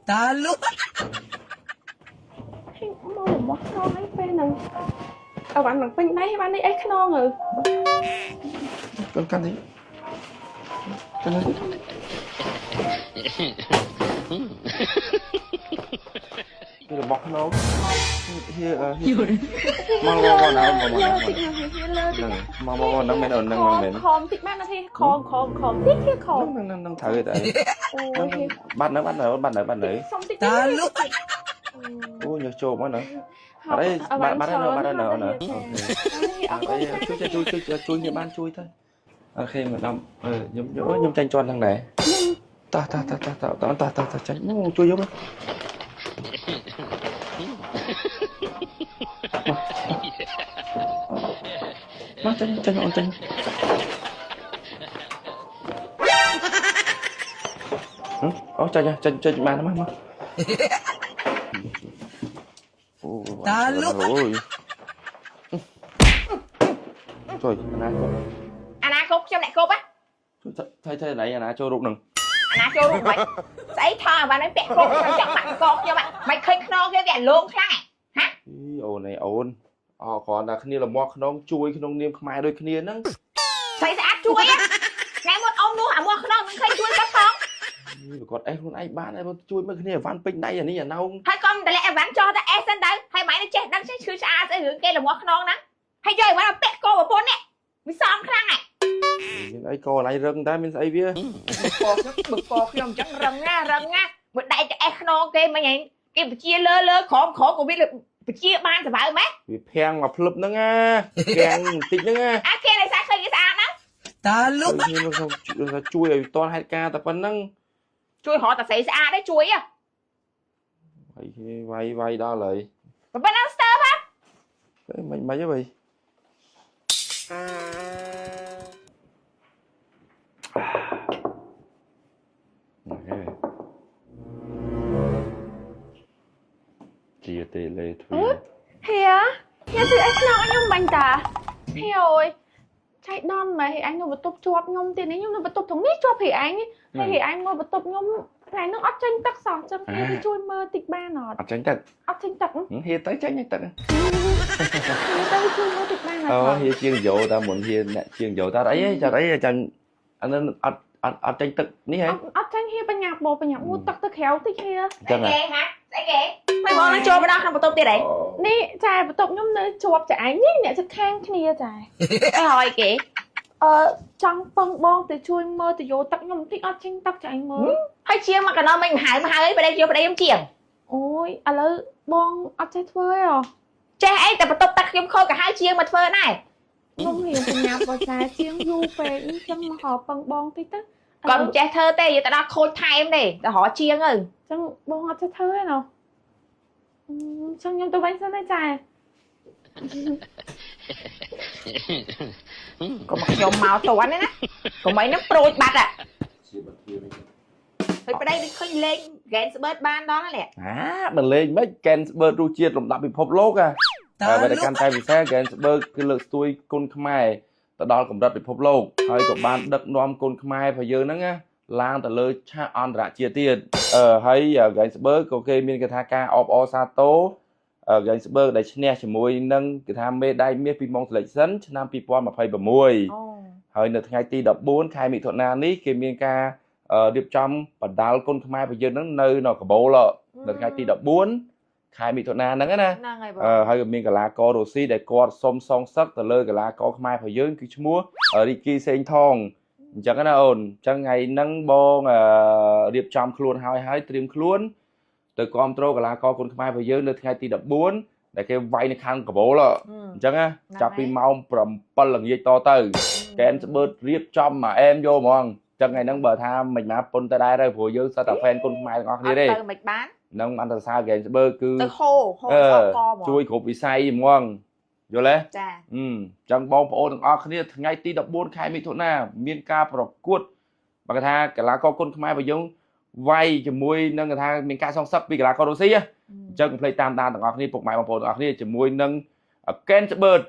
តាលុ ហេមករបស់ខ្នងអីពេលហ្នឹងអវ៉ាន់នឹងពេញដៃបាននេះអីខ្នងអើ កាន់កាន់តិចកាន់តិចពីរបស់ខ្នងហៀហៀមកមកមកណាមកមក លើតិចហៀលើតិច មកមកមកហ្នឹងមែនអូនហ្នឹងមែន ខំតិចបានណាធីខំខំខំតិចហៀខំ ហ្នឹងហ្នឹងហ្នឹងត្រូវទេ អូយហៀ បាត់នៅបាត់នៅបាត់នៅបាត់នៅ សុំតិច តាលុ អូញើសចូលមកណាអត់អីបាត់បាត់ហើយបាត់ហើយអូន អរគុណ អីជួយជួយជួយជួយខ្ញុំបានជួយទៅ OK មកដល់ខ្ញុំខ្ញុំចាញ់ជាន់ហ្នឹងដែរតោះតោះតោះតោះតោះតោះតោះតោះចាញ់ជួយយកមកចាញ់ចាញ់អូនចាញ់អូចាញ់ចាញ់ចាញ់បានមកមកអូអូយជួយណាចូល អាណាគប់ខ្ញុំអ្នកគប់ហ៎ ថៃថៃណៃអាណាចូលរូបនឹង អាណាចូលរួមមិនស្អីថងអាវ៉ាន់ហ្នឹងពាក់គប់ខ្ញុំចង់បាក់កខ្ញុំមិនឃើញខ្នងគេវាលងខ្លាំងហ៎ អូនឯអូនអគ្រាន់តែគ្នាលមាស់ខ្នងជួយក្នុងនាមខ្មែរដូចគ្នាហ្នឹង ស្អីស្អាតជួយថ្ងៃមុនអ៊ំនោះអាមាស់ខ្នងមិនឃើញជួយគាត់ផង គាត់អេខ្លួនឯងបានហើយជួយមើលគ្នាអវ៉ាន់ពេញដៃអានេះអាណោង ហើយកុំតម្លាក់អាវ៉ាន់ចោះតែអេសិនទៅហើយម៉ែនេះចេះដឹងចេះឈឺឆ្អាស្អីរឿងគេលមាស់ខ្នងហ្នឹងហើយយកអាវ៉ាន់មកពាក់កប្រពន្ធនេះវាសមខ្លាំងហ៎ មានអីកណៃរឹងតែមានស្អីវា កខ្ញុំបើកខ្ញុំអញ្ចឹងរឹងណារឹងណាមួយដៃទៅអេសខ្នងគេមិញឯងគេបជាលើលើក្រោមក្រោមក៏វាបជាបានសបើម៉េះ វាភាំងមកភ្លឹបហ្នឹងណាភាំងបន្តិចហ្នឹងណា អាគេដោយសារឃើញគេស្អាតណា តាលុ ខ្ញុំជួយឲ្យតន់ហេតុការណ៍តែប៉ុណ្្នឹង ជួយរកតែស្រីស្អាតទេជួយហ៎ វាយវាយវាយដល់ហើយ ប៉ុណ្ណឹងស្ទើរ មិនមិនទេបើជាទេលេទ្វី ហៀញ៉ាំជួយអីខ្នងឲ្យខ្ញុំបាញ់តាហៀអូយចៃដន្យម៉េះឯងនៅបន្ទប់ជាប់ខ្ញុំទៀតនេះខ្ញុំនៅបន្ទប់ត្រង់នេះជាប់ហៀឯងហើយហៀឯងមកបន្ទប់ខ្ញុំថ្ងៃហ្នឹងអត់ចេញទឹកសោះចឹងហៀទៅជួយមើលតិចបានអត់ អត់ចេញទឹក អត់ចេញទឹក ហៀទៅចេញទឹក ហៀទៅជួយមើលតិចបានអត់ អូហៀជាងយោតាមុនហៀអ្នកជាងយោតាអីចាអីចាអានឹងអត់អត់អត់ចេញទឹកនេះហ៎ អត់ចេញហៀបញ្ញាបបញ្ញាងូតទឹកទៅក្រៅតិចហៀ ចឹង គេហ៎ស្អីគេមិនបងនឹងចូលមកដល់ក្នុងបន្ទប់ទៀតហី នេះចាបន្ទប់ខ្ញុំនៅជាប់ចាឯងនេះអ្នកចិត្តខាងគ្នាចា អីហើយគេ អឺចង់ពឹងបងទៅជួយមើលទៅយោទឹកខ្ញុំបន្តិចអត់ចេញទឹកចាឯងមើល ហើយជាងមកកណ្ដោមិនមហើមហើយប្តីយកប្តីខ្ញុំជាង អូយឥឡូវបងអត់ចេះធ្វើទេហ៎ ចេះអីតែបន្ទប់ទឹកខ្ញុំខូចក៏ហៅជាងមកធ្វើដែរ ខ្ញុំរៀនបញ្ញាបចាជាងយូរពេកអញ្ចឹងមកហៅពឹងបងតិចទៅ គាត់មិនចេះធ្វើទេយកទៅដល់ខូចថែមទេទៅរកជាងទៅ អញ្ចឹងបងអត់ចេះធ្វើទេណោះអញ្ចឹងខ្ញុំទៅវិញសិនទេចា កុំមកខ្ញុំមកតន់ណាកុំអីហ្នឹងប្រូចបាត់ហ่ะហើយប្តីដូចឃើញលេងហ្គេនស្បឺតបានដល់ហ្នឹង អាបើលេងមិនកែនស្បឺតរសជាតិលំដាប់ពិភពលោកអា តា តែ លុ កាន់តែពិសេសកែនស្បឺតគឺលើកស្ទួយគុណខ្មែរទៅដល់កម្រិតពិភពលោកហើយក៏បានដឹកនាំគុណខ្មែររបស់យើងហ្នឹងណាឡើងទៅលើឆាកអន្តរជាតិទៀតអឺហើយកែនស្បឺតក៏គេមានគេថាការអបអរសាទរកែនស្បឺតដែលឈ្នះជាមួយនឹងគេថាមេដាយមាសពីម៉ុង Selection ឆ្នាំ2026ហើយនៅថ្ងៃទី14ខែមិថុនានេះគេមានការរៀបចំបណ្ដាលគុណខ្មែររបស់យើងហ្នឹងនៅនៅកបូលនៅថ្ងៃទី14ខែមិថុនាហ្នឹងណា ហ្នឹងហើយបង អឺហើយក៏មានកីឡាកររុស្ស៊ីដែលគាត់សុំសងសឹកទៅលើកីឡាករខ្មែររបស់យើងគឺឈ្មោះរីគីសេងថងអញ្ចឹងណាអូនអញ្ចឹងថ្ងៃហ្នឹងបងរៀបចំខ្លួនហើយហើយត្រៀមខ្លួនទៅគ្រប់គ្រងកីឡាករគុណខ្មែររបស់យើងនៅថ្ងៃទី14ដែលគេវាយនៅខាងកបូលអញ្ចឹងណាចាប់ពីម៉ោង7ល្ងាចតទៅកែនស្បឺតរៀបចំមកអែមយកហ្មងអញ្ចឹងថ្ងៃហ្នឹងបើថាមិនមកពុនទៅដែរទៅព្រោះយើងសិតតែ fan គុណខ្មែរទាំងអស់គ្នាទេ ទៅមិនបាន នឹងអន្តរសាហ្គេនស្បឺគឺ ទៅហូហូសកហ្មង ជួយគ្រប់វិស័យហ្មងយល់ទេ ចា អឺចឹងបងប្អូនទាំងអស់គ្នាថ្ងៃទី14ខែមិថុនាមានការប្រកួតបើគេថាកីឡាករគុណខ្មែររបស់យើងវាយជាមួយនឹងគេថាមានការសងសឹកពីកីឡាកររុស្ស៊ីអញ្ចឹងកុំភ្លេចតាមដានទាំងអស់គ្នាពុកម៉ែបងប្អូនទាំងអស់គ្នាជាមួយនឹងកែនស្បឺត